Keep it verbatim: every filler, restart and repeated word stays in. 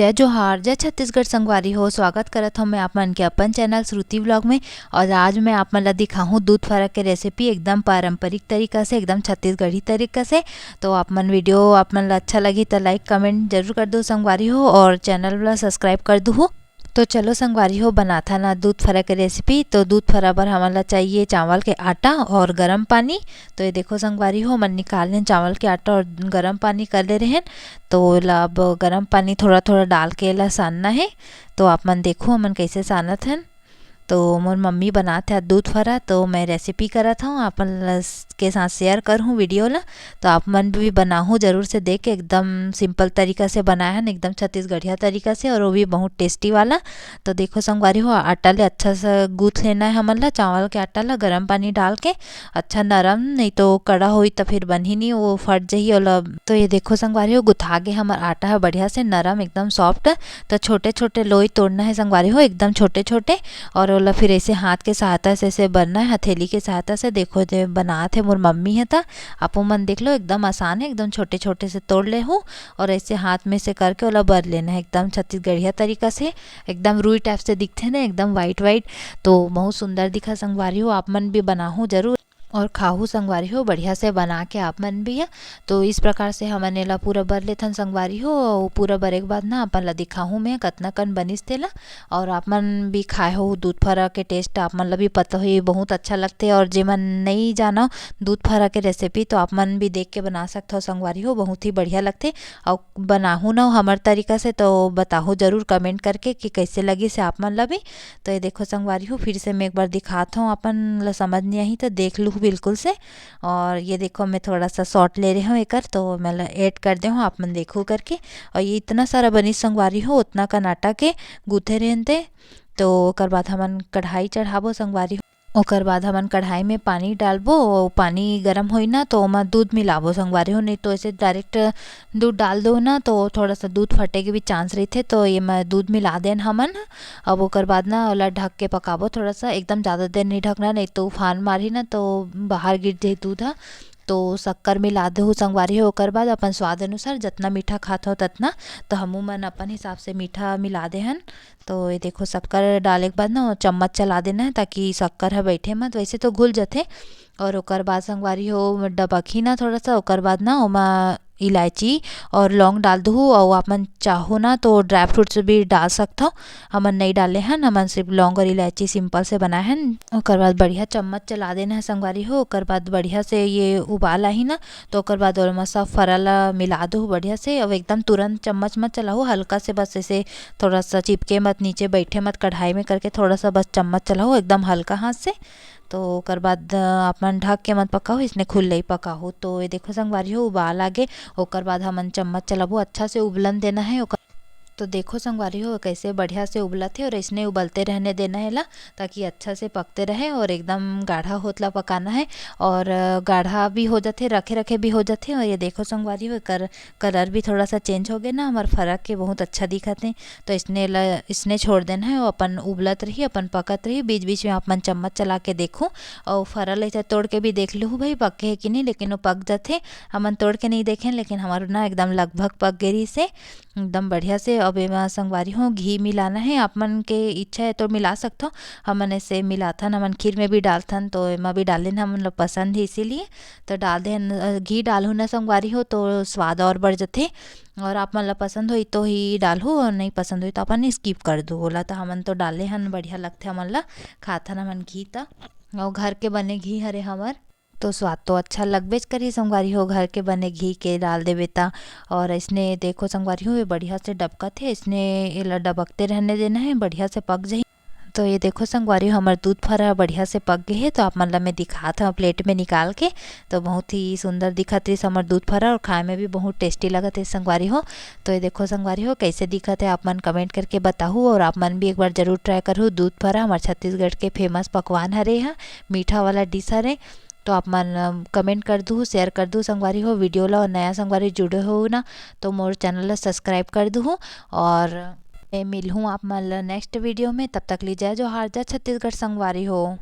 जय जोहार, जय छत्तीसगढ़ संगवारी हो। स्वागत करत हौं मैं आप मन के अपन चैनल श्रुति व्लॉग में। और आज मैं आप मन ला दिखाहूँ दूध फरा के रेसिपी एकदम पारंपरिक तरीका से, एकदम छत्तीसगढ़ी तरीका से। तो आप मन वीडियो आप मन ला अच्छा लगही त लाइक कमेंट जरूर कर दो संगवारी हो, और चैनल ला सब्सक्राइब कर दो। तो चलो संगवारी हो, बनाथन दूध फरा के रेसिपी। तो दूध फरा बर हमन ला चाहिए चावल के आटा और गरम पानी। तो ये देखो संगवारी हो, हमन निकाल लेन चावल के आटा और गरम पानी कर ले रहेन। तो ओला अब गरम पानी थोड़ा थोड़ा डाल के एला सानना हे। तो आप मन देखो हमन कैसे सानत हन। तो मोर मम्मी बनात हे दूध फरा, तो मैं रेसिपी करत हौं, आप मन ल-, के साथ शेयर करहूँ वीडियो ला। तो आप मन भी बनाहू जरूर से देख के, एकदम सिंपल तरीका से बनाए हन, एकदम छत्तीसगढ़िया तरीका से, और वो भी बहुत टेस्टी वाला। तो देखो संगवारी हो, आटा ले अच्छा सा गूंथ लेना है हमन ला, चावल के आटा ला गरम पानी डाल के। अच्छा नरम, नहीं तो कड़ा होई त फिर बनही नहीं, वो फट जही ओला। तो ये देखो संगवारी हो, गुथा गे हमर आटा है बढ़िया से नरम, एकदम सॉफ्ट। तो छोटे छोटे लोई तोड़ना है संगवारी हो, एकदम छोटे छोटे, और ओला फिर ऐसे हाथ के सहायता से ऐसे बरना है, हथेली के सहायता से। देखो जे बनात है मोर मम्मी है, त आपो मन देख लो, एकदम आसान है, एकदम छोटे छोटे से तोड़ ले हो और ऐसे हाथ में से करके ओला बर लेना है, एकदम छत्तीसगढ़िया तरीका से। एकदम रुई टाइप से दिखथे ना, एकदम वाइट वाइट, तो बहुत सुंदर दिखा संगवारी हो। आप मन भी बनाहू जरूर और खाहू संगवारी हो, बढ़िया से बना के आप मन भी। तो इस प्रकार से हमन एला पूरा बर लेथन संगवारी हो। अउ पूरा बरे के बाद ना अपन ला दिखाहूँ मैं कतना कन बनिस तेला। और आप मन भी खाए हो दूध फरा के टेस्ट, आप मन ला भी पता होही, बहुत अच्छा लगथे। और जेमन नई जानो दूध फरा के रेसिपी, तो आप मन भी देख के बना सकथो संगवारी हो, बहुत ही बढ़िया लगथे। अउ बनाहू ना हमर तरीका से, तो बताहू जरूर कमेंट करके कि कैसे लगिस हे आप मन ला भी। तो ये देखो संगवारी हो, फिर से मैं एक बार दिखात हूँ, अपन ला समझ नहीं आही तो देख लूँ बिल्कुल से। और ये देखो, मैं थोड़ा सा सॉल्ट ले रहे हूँ एकर, तो मैं ला ऐड कर दे हूँ, आप मन देखो करके। और ये इतना सारा बनिस संगवारी हो, उतना कन आटा के गूथे रहन ते। तो ओकर बाद हमन कढ़ाई चढ़ाबो संगवारी हो। ओकर बाद हमन कढ़ाई में पानी डालबो, अउ पानी गरम होई ना, तो ओमा दूध मिलाबो संगवारी हो, नहीं तो ऐसे डायरेक्ट दूध डाल दो ना, तो थोड़ा सा दूध फटे के भी चांस रहिथे। तो ये मैं दूध मिला देन हमन। अब ओकर बाद ना ओला ढक के पकाबो थोड़ा सा, एकदम ज़्यादा देर नहीं ढकना, नहीं तो उफान मारही ना, तो बाहर गिर जाही दूध ह। तो शक्कर मिला देहू संगवारी हो, ओकर बाद अपन स्वाद अनुसार जतना मीठा खात हो ततना, तो हमू मन अपन हिसाब से मीठा मिला देहन। तो ये देखो, शक्कर डाले के बाद ना चम्मच चला देना है, ताकि शक्कर ह बैठे मत, वैसे तो घुल जथे। और ओकर बाद संगवारी हो, डबकही ना थोड़ा सा, ओकर बाद ना ओमा इलायची और लौंग डाल दूहू, और आप मन चाहो ना तो ड्राई फ्रूट्स भी डाल सकथो। हमन नहीं डाले हन, हमन सिर्फ लौंग और इलायची सिंपल से बनाए हन। ओकर बाद बढ़िया चम्मच चला देना है संगवारी हो। ओकर बाद बढ़िया से ये उबाल आही ना, तो ओकर बाद ओमा सब फरा ला मिला दूहू बढ़िया से। अब एकदम तुरंत चम्मच मत चलाहू, हल्का से बस ऐसे थोड़ा सा चिपके मत, नीचे बैठे मत कढ़ाई में करके, थोड़ा सा बस चम्मच चलाहू एकदम हल्का हाथ से। तो ओकर बाद, अ, आप मन ढक के मत पकाहू, इसने खुले ही पकाहू। तो ये देखो संगवारी हो, उबाल आगे, ओकर बाद हमन चम्मच चलाबो, अच्छा से उबलन देना है ओकर। तो देखो संगवारी हो, कैसे बढ़िया से उबलत हे और इसने उबलते रहने देना है ला, ताकि अच्छा से पकते रहे। और एकदम गाढ़ा होत ला पकाना है, और, अ, गाढ़ा भी हो जाथे, रखे रखे भी हो जाथे। और ये देखो संगवारी हो, एकर कलर भी थोड़ा सा चेंज हो गया ना, हमर फरा के बहुत अच्छा दिखत हे। तो इसने ला, इसने छोड़ देना है, वो अपन उबलत रही, अपन पकत रही। बीच बीच में आप मन चम्मच चला के देखो, और फरा ला ऐसे तोड़ के भी देख लूँ भाई, पके है कि नहीं, लेकिन वो पक जाथे। हमन तोड़ के नहीं देखें, लेकिन हमार ना एकदम लगभग पक गई से, एकदम बढ़िया से। अब एमा संगवारी हो, घी मिलाना है, आप मन के इच्छा है तो मिला सकथो। हमन ऐसे मिलाथन, हमन खीर में भी डालथन, तो एमा भी डालेन, हमन ला पसंद है इसीलिए। तो डाल देन, अ, घी डालहू ना संगवारी हो, तो स्वाद और बढ़ जथे। और आप मन ला पसंद होई तो ही डालहू, और नहीं पसंद होई तो अपन स्किप कर दो। ओला तो हमन तो डाले हन, बढ़िया लगथे हमन ला, खाथन हमन घी त। और घर के बने घी हरे हमर, तो स्वाद तो अच्छा लगबेच करही संगवारी हो, घर के बने घी के डाल देबे त। और इसने देखो संगवारी हो, ये बढ़िया से डबकत हे, इसने एला डबकते रहने देना है, बढ़िया से पक जाही। तो ये देखो संगवारी हो, हमर दूध फरा ह बढ़िया से पक गए हे। तो आप मन ला मैं दिखात हूँ प्लेट में निकाल के। तो बहुत ही सुंदर दिखत रहिस हमर दूध फरा, और खाए में भी बहुत टेस्टी लगत हे संगवारी हो। तो ये देखो संगवारी हो, कैसे दिखत हे, आप मन कमेंट करके बताहू। और आप मन भी एक बार जरूर ट्राई करहू दूध फरा, हमर छत्तीसगढ़ के फेमस पकवान हरे, ह मीठा वाला डिश हरे। तो आप मन, अम, कमेंट कर दू, शेयर कर दू संगवारी हो वीडियो ला, और नया संगवारी जुड़े हो ना, तो मोर चैनल ला सब्सक्राइब कर दू। और मैं मिलहूँ आप मन ला नेक्स्ट वीडियो में। तब तक ली जय जोहार, जय छत्तीसगढ़ संगवारी हो।